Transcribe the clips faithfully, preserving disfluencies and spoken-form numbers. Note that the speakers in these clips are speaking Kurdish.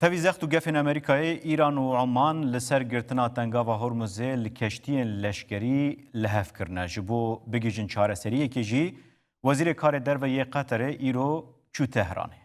Tevî zext û gefên Amerîkayê, Îran û Oman li ser girtina Tengava Hormuzê li keştiyên leşkerî li hev kirine. Ji bo bigihîjin çareseriyekê jî, Wezîrê Karê Derve yê Qeterê îro çû Tehranê.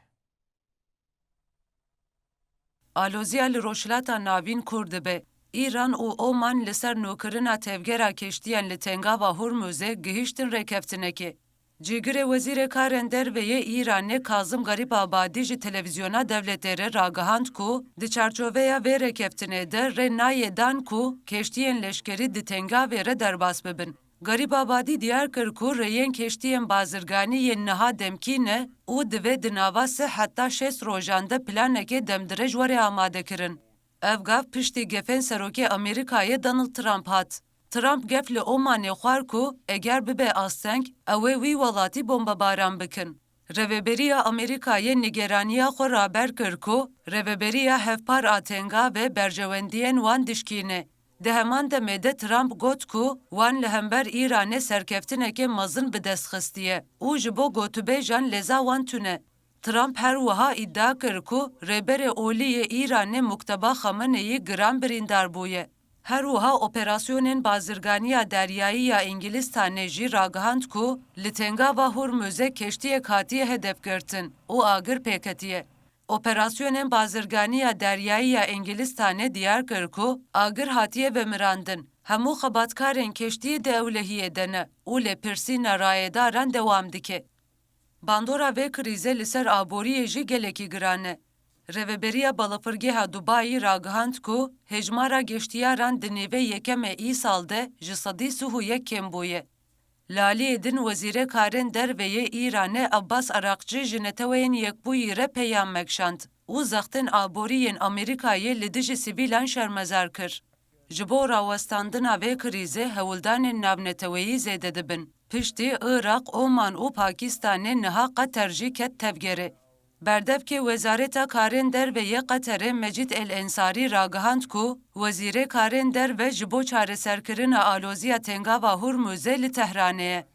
Aloziya li Rojhilata Navîn kûr dibe. Îran û Oman li ser nûkirina tevgera keştiyan li Tengava Hormuzê gihîştin rêkeftinekê. Cîgirê Wezîrê Karên Derve yê Îranê Kazim Garîbabadî ji televîzyona dewletê re ragihand ku di çarçoveya vê rêkeftinê de rê nayê dan ku keştiyên leşkerî di Tengavê re derbas bibin. Garîbabadî diyar kir ku rêyên keştiyên bazirganî yên niha demkî ne û divê di nava sih heta şêst rojan de planekê demdirêj were amadekirin. Ev gav piştî gefên serokê Amerîkayê Donald Trump hat. Trump gef li Omanê xwar ku eger bibe asteng, ew ê wî welatî bombebaran bikin. Rêveberiya Amerîkayê nigeraniya xwe raber kir ku rêveberiya hevpar a Tengavê berjewendiyên wan dişkîne. Di heman demê de Trump got ku wan li hember Îranê serkeftineke mezin bi dest xistiye û ji bo gotûbêjan lêza wan tune. Trump her wiha îdia kir ku rêberê olî yê Îranê Mukteba Xameneî giran birîndar bûye. Her wiha operasyonên bazirganiya deryayî ya Îngilîstanê jî ragihand ku li Tengava Hormuzê keştiyek hatiye hedefgirtin û agir pêketiye. Operasyonên bazirganiya deryayî ya Îngilîstanê diyar kir ku agir hatiye vemirandin. Hemû xebatkarên keştiyê di ewlehiyê de ne û lêpirsîna rayedaran dewam dike. Bandora vê krîzê li ser aboriyê jî gelekî giran e. Rêveberiya Balafirgeha Dubayî ragihand ku hêjmara geştiyaran di nîvê yekemê îsal de ji sedî sih û yek kêm bûye. Li aliyê din Wezîrê Karên Derve yê Îranê Abbas Araqçî ji Neteweyên Yekbûyî re peyam mekşand û zextên aborî yên Amerîkayê li dijî sivîlan şermezar kir. Ji bo rawestandina vê krîzê hewldanên navneteweyî zêde dibin. Piştî Iraq, Oman û Pakistanê niha Qeter jî ket tevgerê. Berdevkê Wezareta Karên Derve yê Qeterê Mecîd El Ensarî ragihand ku Wezîrê Karên Derve ji bo çareserkirina aloziya Tengava Hurmuzê li Tehranê ye.